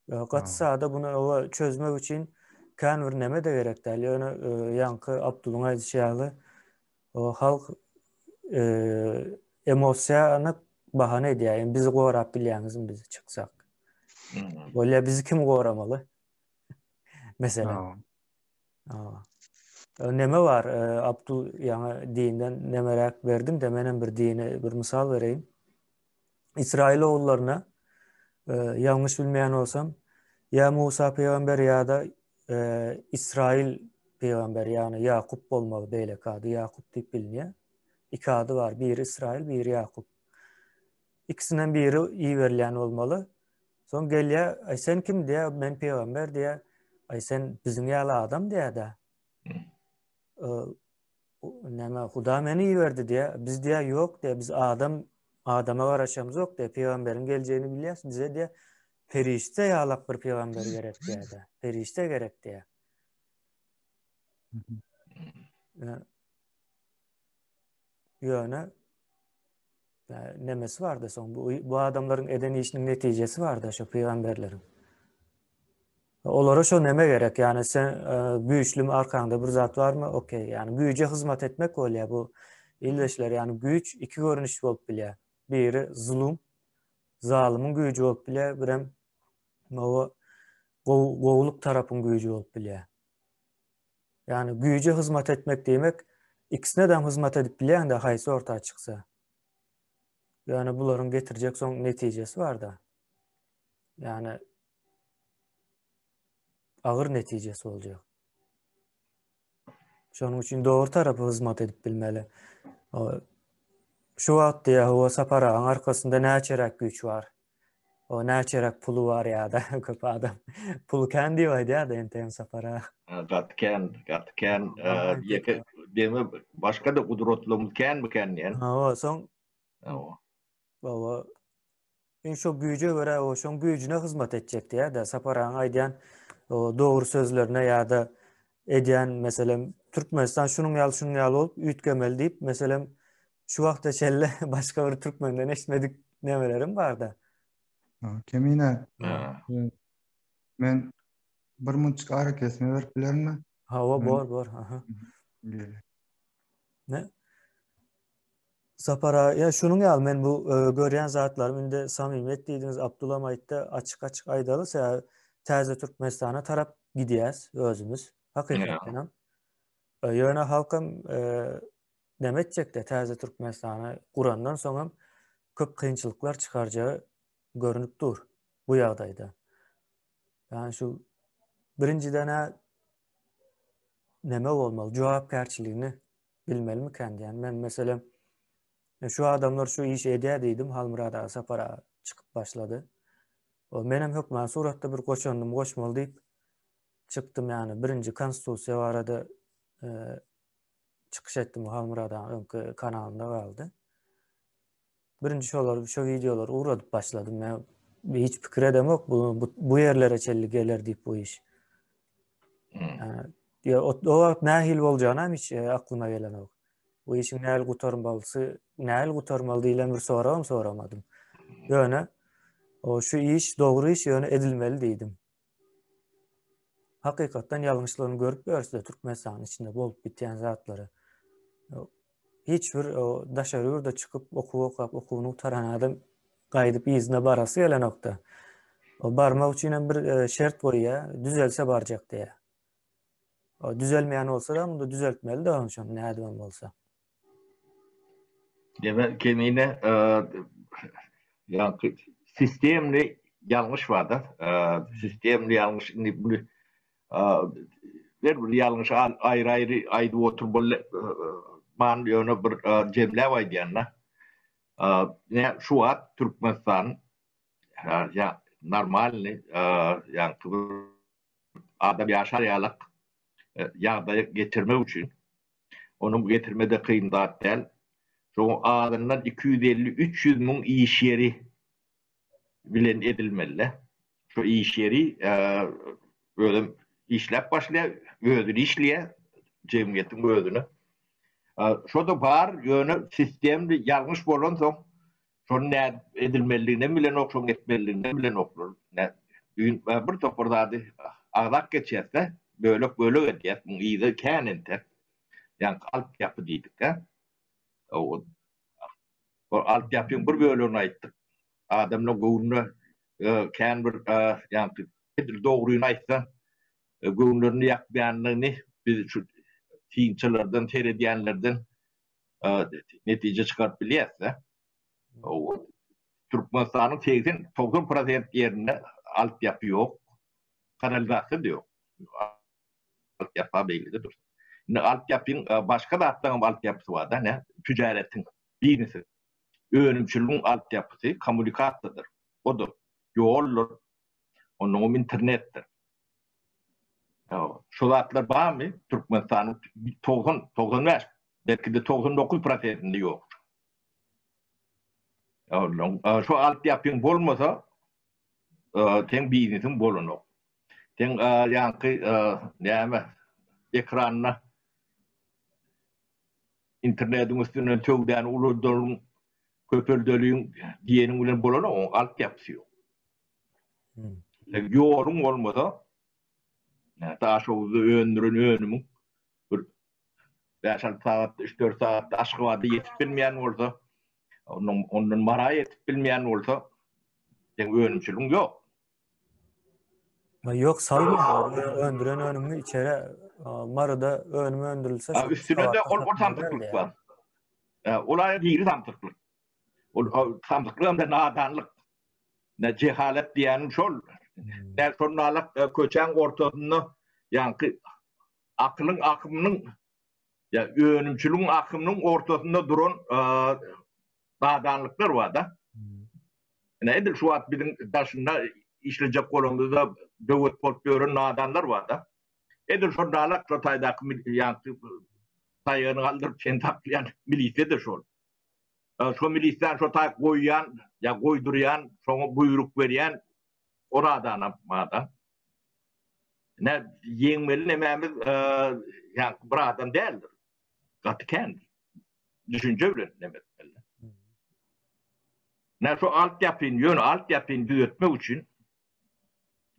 Gaty sada bunu owa çözmek üçin kän bir neme de gerek däl. Ýöne e, ýaňky Abdulyň aýdyşy ýaly o halk e, emosiýany bahana edýär. Ýani bizi gorap bilýäňizmi biz çyksak? Hmm. Bolýa bizi kim goramaly? Meselem. Neme bar, Abdul ýaňy dinden nemeräk berdiň de menem bir dini bir mysal bereýin. Israil ogullaryna ýalňyş bilmeýän bolsam, ýa Musa pygamber ýa-da Israil pygamber, ýagny Ýakup bolmaly beýleki ady Ýakup diýip bilinýär. Iki ady bar, biri Israil, biri Ýakup. Ikisinden biri iberilýän bolmaly. Soň gelýär, aý sen kim diýýär, men pygamber diýýär. Aý sen biziň ýaly adam diýýär-de. Näme, Huda meni iberdi diýýär. Biz diýýär, ýok diýýär, biz adam adama garaşamyzok diýýär. Pygamberiň geljegini bilýäs, bize diýýär, perişde ýalak bir pygamber gerek diýýär-de. Perişde gerek diýýär. Ýöne nemesi barda soň bu bu adamlaryň eden işiniň netijesi barda şu pygamberleriň. Olara şo neme gerek? Ýani sen e, güýçlimi arkaňda bir zat barmy? Okey. Ýani güýje hyzmat etmek bolýar bu ildeşler. Ýani güýç iki görnüş bolup bilýär. Biri zulum, zalymyň güýji bolup bilýär, birem gowulyk tarapyň güýji bolup bilýär. Ýagny güýje hyzmat etmek diýmek, ikisine-de hyzmat edip bilýäň-de haýsy orta çyksa. Ýöne bularyň getirjek soň netijesi bar-da. Ýagny agyr netijesi boljak. Şonuň üçin dogry tarapa hyzmat edip bilmeli. Şu wagt diýä, Howa Sapar agaň arkasynda näçeräk güýç bar? O näçeräk puly bar ýa-da köp adam puly kän diýip aýdýar-da entegem Sapar aga. Gaty kän, gaty kän. Ýeke deme başga-da gudratlymyz känmi-kän diýen. Hawa, soň Hawa. Hawa. Indi şo güýje görä o şoň güýjüne hyzmat etjek diýýär-de Sapar agaň aýdýan dogry sözlerine ýa-da edýän meselem Türkmenistan şunuň ýaly şunuň ýaly bolup üýtgemeli diýip meselem şu wagta çenli başga bir türkmenden eşitmedik nemelerim barda. Kemine. Men bir munçuk arakesme berip bilermi? Hawa, bor, bor. Aha. Ne? Sapara, ya şunuň ýaly men bu e, görýän zatlarym indi samimiýet diýdiňiz, Abdulam aýtdy, açyk-açyk aýdaly, sebäbi täze Türkmenistana tarap gidýäs özümiz. Hakykatdan hem. E, ýöne halkam e, näme etjekde täze Türkmenistany gurandan soň hem köp kynçylyklar çykarjagy görünip dur bu ýagdaýda. Ýani şu birinjiden näme bolmaly, jogapkärçiligini bilmelimikän diýen. Men meselem şu adamlar şu işi edýär diýdim, Halmyrat aga Sapar aga çykyp başlady. O menem hökman suratda bir goşandym goşmaly diýip çykdym ýani birinji konstitusiýa barada e, çykyş etdim Halmyrat aga öňki kanalynda galdy. Birinji şolar şu wideolary ugradyp başladym. Men hiç pikir edemok bu bu, bu ýerlere çenli geler diýip bu iş. Hmm. Ýa o, o wagt nähili boljagyny hem hiç e, aklyma gelenok. Bu işiň nähili gutarmalysy, nähili gutarmaly diýlen bir soragam soramadym. Ýöne o şu iş dogry iş ýöne edilmeli diýdim. Hakykatdan ýalňyşlygyny görüp ýörüs-de Türkmenistanyň içinde bolup bitýän zatlary. Hiç bir daşary ýurda çykyp okuw okap okuwyny gutaran adam gaýdyp yzyna barasy gelenokda. O barmak üçin hem bir e, şert goýýar, düzelse barjak diýýär. O düzelmeýän bolsa da munda düzeltmeli de onu şonu nädibem bolsa. Demek kemine e, ýaňky sistemli ýalňyş bar-da. E, sistemli ýalňyş indi bu her bir ýalňyşy aýry-aýry aýdyp oturmaly man ýöne bir jemläp aýdýan-da. Ne şu wagt Türkmenistan ýa normalny ýaňky bir adam ýaşar ýalak ýagdaýa getirmek üçin onuň getirmede kyn zat däl. Şoň azyndan 250-300 müň iş ýeri bilen edilmeli. Şu iş ýeri özem işläp başlaýar, özüni işleýär, jemgyýetiň özüne. Şo-da bar, ýöne sistemli ýalňyş bolansoň, şony nädip edilmelidiginem bilenok, şoň etmelidiginem bilenoklar. Düýn bir topar zady agzap geçýäs-de, bölek-bölek edýäs, muň yzy kän entek. Ýaňky altyapy diýdik-ä. Ol altyapyň bir bölegini aýtdyk. Adamlaryň göwnüne kän bir ýaňky edil dogryny aýtsaň, göwünlerine ýakmaýandygyny biz şu synçylardan, seredýänlerden netije çykaryp bilýäs-de. Türkmenistanyň 80, 90 prosent ýerinde altyapy ýok, kanalizasiýa-da ýok. Altyapy beýle-de dursun. Indi altyapyň başga zatlaryň hem altyapysy bar-da, ne? Tüjaretiň, biznesiň, önümçiligiň altyapysy kommunikasiýadyr. O-da ýoldur. Onnoňam internetdir. Şu zatlar barmy? Türkmenistanyň 90, 95, belki-de 99 prosentinde ýok. Şu altyapyň bolmasa, seň biznesiň bolanok. Seň ýaňky näme ekranda internetiň üstünden söwdäni ulaldalyň, köpeldeliň diýeniň bilen bolanok, oň altyapysy ýok. Ýoluň bolmasa, Daşoguzda öndüren önümiň bir bäş-alty sagatda, üç-dört sagatda Aşgabada ýetip bilmeýän bolsa, ondan ondan Mara ýetip bilmeýän bolsa, seň önümçiligiň ýok. Ýok, salmaýarlar. Öndüren önümiňi içeri Maryda önüm öndürilse, üstüne-de ol ol samsyklyk bar. Ol aýry diri samsyklyk. Ol samsyklyk hem-de nadanlyk. Ne jehalet diýýänim şol. Däl şonalak köçäň ortasynda ýaňky akylyň akymynyň ýa önümçiligiň akymynyň ortasynda duran nadanlyklar bar-da. Ine edil şu wagt biziň daşynda işlejek bolanymyzda böwet bolup ýören nadanlar bar-da. Edil şonalak şo taýdaky ýaňky taýagyny galdyryp seni saklaýan milisiýa-da şol. Şo milisýany şo taýy goýýan ýa goýdurýan, şoňa buýruk berýän o radanam adam. Ine, ýeňmeli nemämiz ýaňky bir adam däldir. Gaty kändir. Düşünje bilen neme etmeli. Ine, şo altyapyny, ýöne altyapyny düzetmek üçin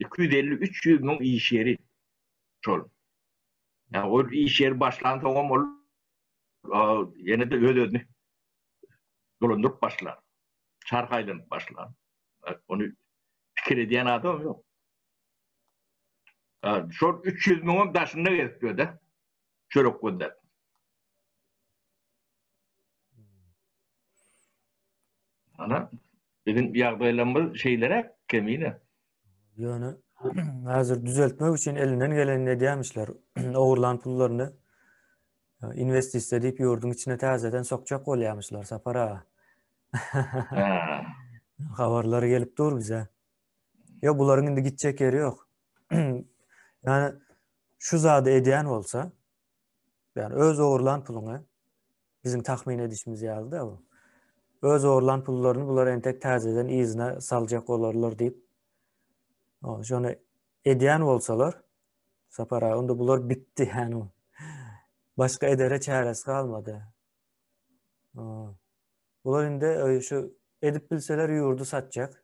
250-300 müň iş ýeri şol. Ýa ol iş ýeri başlansoňam ol ýene-de öz-özüni dolandyryp başlar. Çarh aýlanyp başlar. Ony pikir edýän adam ýok. Şol 300 müňem daşynda gezip ýör-de. Çörek gözläp. Ana, biziň ýagdaýlarymyz şeýleräk kemine. Ýöne häzir düzeltmek üçin elinden gelenini edýärmişler. Ogurlan pullaryny Investisiýa diýip ýurduň içine täzeden sokjak bolýamyşlar Sapar aga. Habarlar gelip dur bize. Ýok bularyň indi gitjek ýeri ýok. Ýani şu zady edýän bolsa, ýani öz ogurlan puluňy biziň tahmyn edişimiz ýaly-da bu. Öz ogurlan pullaryny bular entek täzeden yzyna saljak bolarlar diýip. Şony edýän bolsalar, Sapar aga, onda bular bitdi, ýani başga edere çäresi galmady. Bular indi e, şu edip bilseler ýurdy satjak.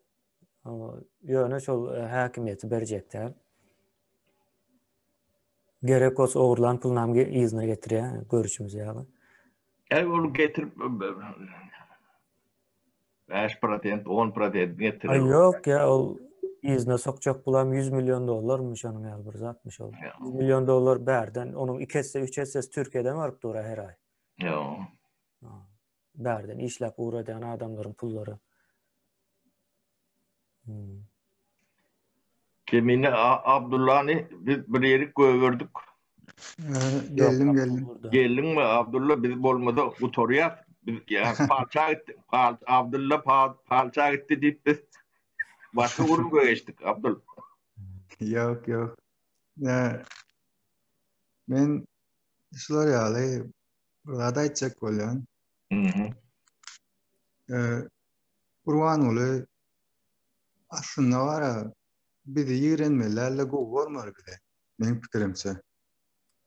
Ýöne şol e, häkimiýeti berjek däl. Gerek bolsa ogurlan puluny hem yzyna getirýär, görüşimiz ýaly. Eý, ol getirip 5 prosent, 10 prosent getirer. Aý ýok ýa ol yzyna sokjak pulam 100 million dollarmy şonuň ýaly bir zatmyş ol. 100 million dollar bärden, onuň 2 esse, 3 essesi Türkiýeden baryp dur her aý. Ýok. Bärden işläp ugradýan adamlaryň pullary. Hmm. Kemine Abdullany biz bir ýerik goýberdik. Geldim geldim. Geldiňmi Abdulla biz bolmasa gutarýas. Biz ýa palça gitdi. Pal Abdulla palça gitdi diýip biz başga gürrüňe geçdik Abdul. Ýok ýok. Men şular ýaly bir zat aýtjak bolýan. Mhm. Gurbanguly aslynda bara bizi ýigrenmeli dälde gowy görmeli bizi. Meň pikirimçe.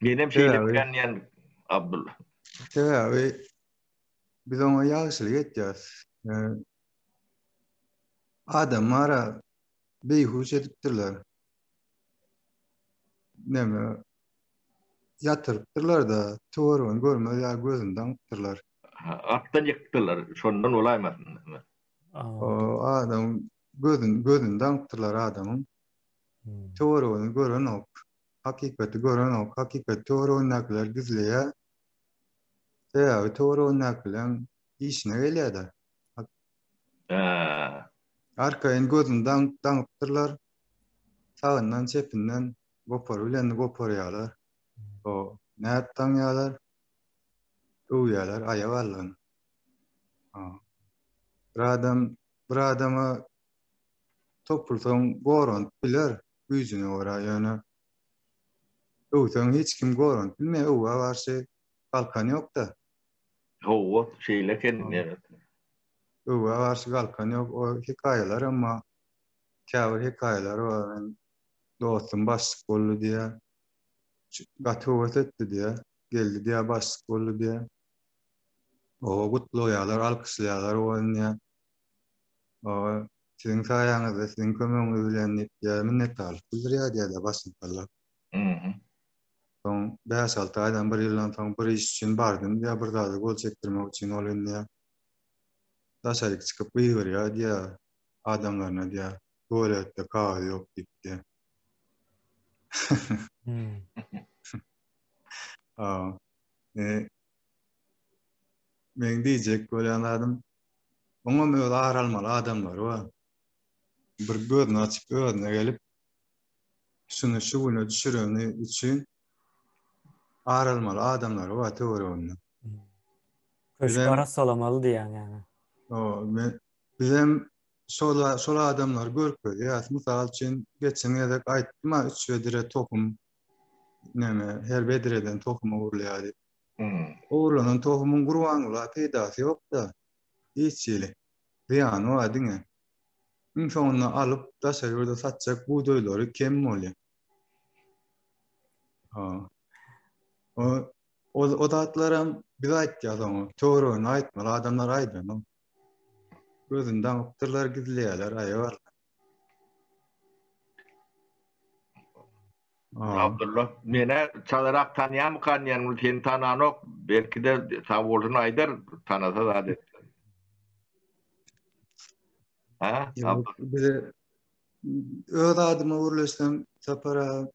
Menem şeýle pikirlenýän Abdylla. Sebäbi biz oňa ýagşylyk etýäs. Adam bara beýhuş edipdirler. Neme ýatyrypdyrlar-da, töweregini görmez ýaly gözüni daňypdyrlar. Atdan ýykdylar, şondan bolaýmasyn. O adam gözün gözüni daňypdyrlar adamyň. Töweregini görenok. Hakykaty görenok. Hakykaty töweregindäkiler gizleýär. Sebäbi töweregindäkileň işine gelýär-de. Arkaýyn gözüni daňypdyrlar. Sagyndan, çepinden gopar bilen goparýarlar. O nädip daňýarlar? Öwýärler aýak aldygyny. Bir adam bir adama. Topulsaň goranyp biler güýjüne görä ýöne öwseň hiç kim goranyp bilmeýär öwgä garşy galkan ýokda. Hawa şeýle eken evet. Öwgä garşy galkan ýok o hekaýalar emma käbir hekaýalar bar men dostum başlyk boldy diýýär. Gaty höwes etdi diýýär. Geldi diýýär başlyk boldy diýýär. Oba gutlaýarlar, alkyşlaýarlar ony diýýär. Oba siziň saýaňyzda, siziň kömegiňiz bilen diýip diýýär, minnetdarlyk bildirýär diýýär-de başyny sallap. Soň bäş-alty aýdan, bir ýyldan soň bir iş üçin bardym diýýär, bir zada gol çekdirmek üçin ol indi diýýär. Daşaryk çykyp gygyrýar diýýär adamlaryna diýýär, tualetde kagyz ýok diýip diýýär. Meň diýjek bolýan zadym, oňam öz ar almaly adamlary bar. Bir gözüni açyp özüne gelip, şuny şu güne düşüreni üçin ar almaly adamlary bar töwereginde. Köşk arassalamaly diýýäň ýaňy. Men bizem şol şol adamlary görkezýäs. Mysal üçin, geçen gezek aýtdym-a, üç bedre tohum näme, her bedreden tohum ogurlaýar diýip. Ogurlanan tohumyň Gurbangula peýdasy ýok-da. Hiç hili. Zyýany bar diňe. Iň soňunda alyp daşary ýurda satjak bugdaýlary kem bolýar. Ha. O o, o zatlaram biz aýtýas oňa. Töweregine aýtmaly adamlar aýdanok. Gözüni daňypdyrlar, gizleýärler, aýabar. Abdylla, menä çalarak tanýamykan diýen, ol seni tananok, belki-de sag bolsun aýdar, tanasa zat etse. Ha? Bize öz adyma gürleşsem, Sapar aga,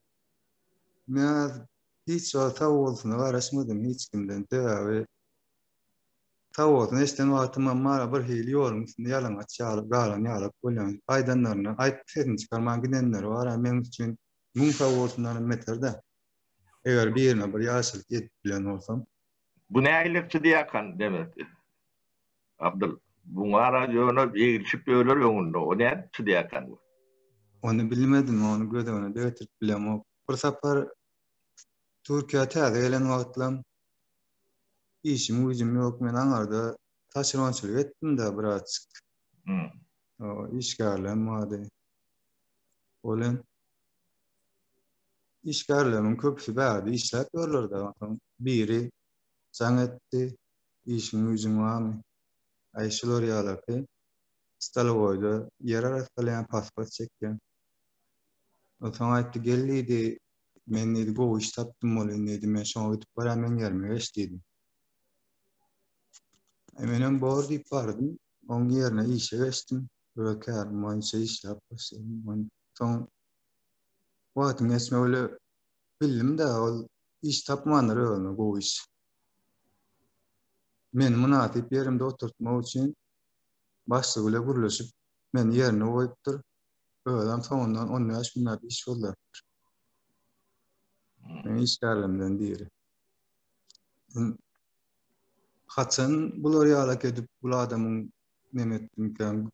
men hiç wagt sag bolsuna garaşmadym hiç kimden, sebäbi sag bolsun eşiden wagtymam mara bir hili ýoluň üstünde ýalaňaç ýaly galan ýalak bolýan. Aýdanlaryny aýdyp sesini çykarman gidenleri bar-a meň üçin müň sag bolsundanam beter-de. Eger birine bir ýagşylyk edip bilen bolsam. Bu nägilekçi diýýärkan Demet. Abdyl, buňara ýöne eglişip öler öňünde, o nädip çydýarkan bu? Ony bilmedim, ony göz öňüne-de getirip bilemok. Bir sapar Türkiýä täze gelen wagtlam işim güýjüm ýok, men aňarda taşeronçylyk etdim-de birazjyk. O işgärlerim bardy. Ol hem işgärlerimiň köpüsi bärde işläp ýörler-de, onsoň biri jaň etdi, Işiň güýjüň barmy? Aý şular ýalaky stolowoýda ýer arassalaýan, paspas çekýän. Onsoň aýtdy, gel diýdi, men diýdi gowy iş tapdym welin diýdi, men şoňa gidip barýan, meň ýerime geç diýdi. E menem bor diýip bardym, oň ýerine işe geçdim, öz kärim boýunça işläp başladym. Soň wagtyň geçmegi bilen bildim-de, ol iş tapmandyr özüne gowy iş. Meni mynasyp ýerimde oturtmak üçin başlygy bile gürleşip, meni ýerine goýupdyr. Özem soňundan on bäş günläp iş gözläpdir. Meň işgärlerimden biri. Haçan bular ýalak edip, bul adamyň neme etdimkäm,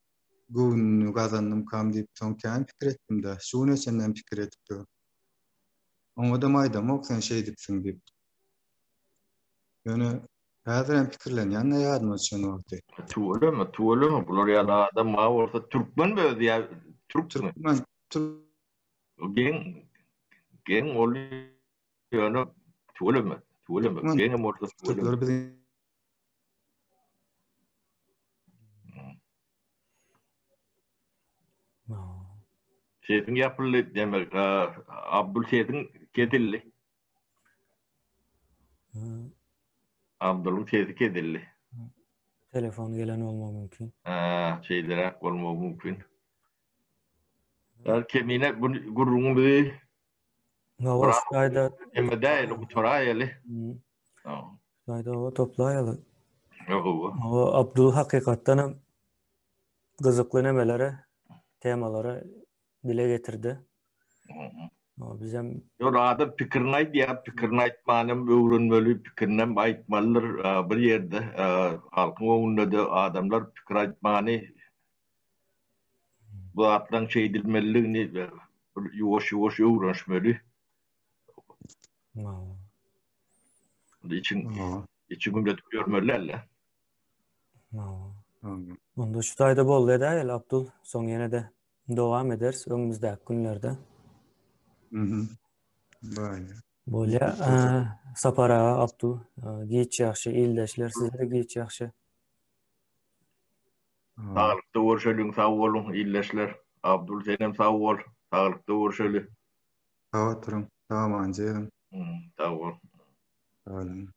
göwnüni gazandymkam diýip, soň kän pikir etdim-de, şu güne çenlem pikir edip dur. Oňadam aýdamok sen şeýdipsiň diýip. Ýöne häzirem pikirlenýän-de ýadyma düşen wagty. Tüweleme, tüweleme, bular ýaly adam bar bolsa türkmenmi özi ýa türkmi? Türkmen, türk. Geň, geň ol ýöne tüweleme, tüweleme, geňem bolsa tüweleme. Türkler biziň Sesiň ýapyldy demek, Abdul sesiň kesildi. Abdulyň sesi kesildi. Telefon gelen bolmagy mümkin. Ha, şeýleräk bolmagy mümkin. Kemine bu gürrüňimizi Hawa, şu taýda Emme däl, gutaraýaly. Taýda o toplaýaly. Hawa. Hawa, Abdul hakykatdan hem gyzykly nemelere, temalara dile getirdi. Bizem Ýok, adam pikirini aýdýar, pikirini aýtmany hem öwrenmeli, pikirini hem aýtmalydyr bir ýerde. Halkyň öňünde-de adamlar pikir aýtmany. Bu zatlaryň şeýdilmelidigini bir ýuwaş-ýuwaş öwrenişmeli. Içiň içi gümledip ýörmeli däl-de. Onda şu taýda boldy edäýeli Abdul. Soň ýene-de dowam ederis öňümizdäki günlerde. Mhm. Bolýar. Bolýar. Sapar aga, Abdul, giç ýagşy ildeşler, size-de giç ýagşy. Saglykda görşeliň, sag boluň ildeşler. Abdul senem sag bol. Saglykda görşeli. Sag oturyň. Sag aman jigim. Sag bol. Sag boluň.